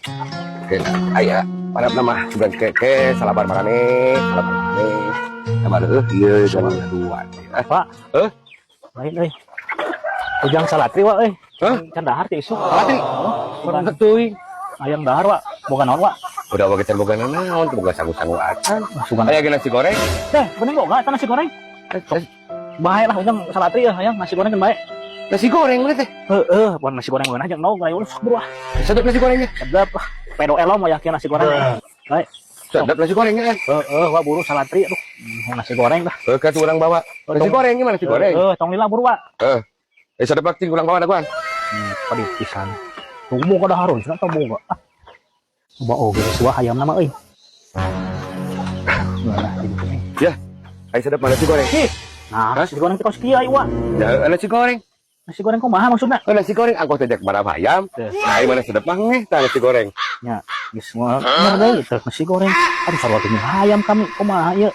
Oke, aya pada nama sugan keke salabar marane, salabar marane. Sabar eueuh ieu jam dua. Eh, Pak. Eh? Lain euy. Ujang salatri, Wak, euy. Hah? Can dahar teh isuk. Salatri? Oh, Orang teuing. Hayang dahar, Wak. Boga naon, Wak? Udah boga can boga naon, teu boga sangu-sangu acan. Ah, sugan. Aya ge nasi goreng. Teh, bener boga eta nasi goreng. Eh, Bae lah ujang salatri ya, hayang nasi goreng kan bae. Nasi goreng mana teh? Heeh, bukan nasi goreng ngeunah jeung naon gawe sok buru ah. Sedap nasi gorengnya. Sedap lah. Pedo elo mah yakin nasi goreng. Bae. Sedap nasi gorengnya kan. Heeh, Wak, buru salatri aduh. Nasi goreng dah. Eh, kan urang bawa. Nasi goreng gimana nasi goreng? Heeh, tong lila buru, Wak. Eh, eh sedap cing urang bawa daguan. Pedih pisan. Tunggu boga dahareun, cenah tong boga. Ah. Coba oge suah hayam nama euy. Nah, gitu. Ya. Ayo sedap mana nasi goreng? Ih, nah, nasi goreng teh kos kieu ai, Wak. Ya, nasi goreng. Nasi goreng kumaha maksudna? Oh, nasi goreng angkot teh jak barab hayam. Teh. Nah, mana sedap mah ngeh tah nasi goreng. Nya, geus moal bener deui teh nasi goreng. Aduh, sarua teh hayam kami kumaha ieu?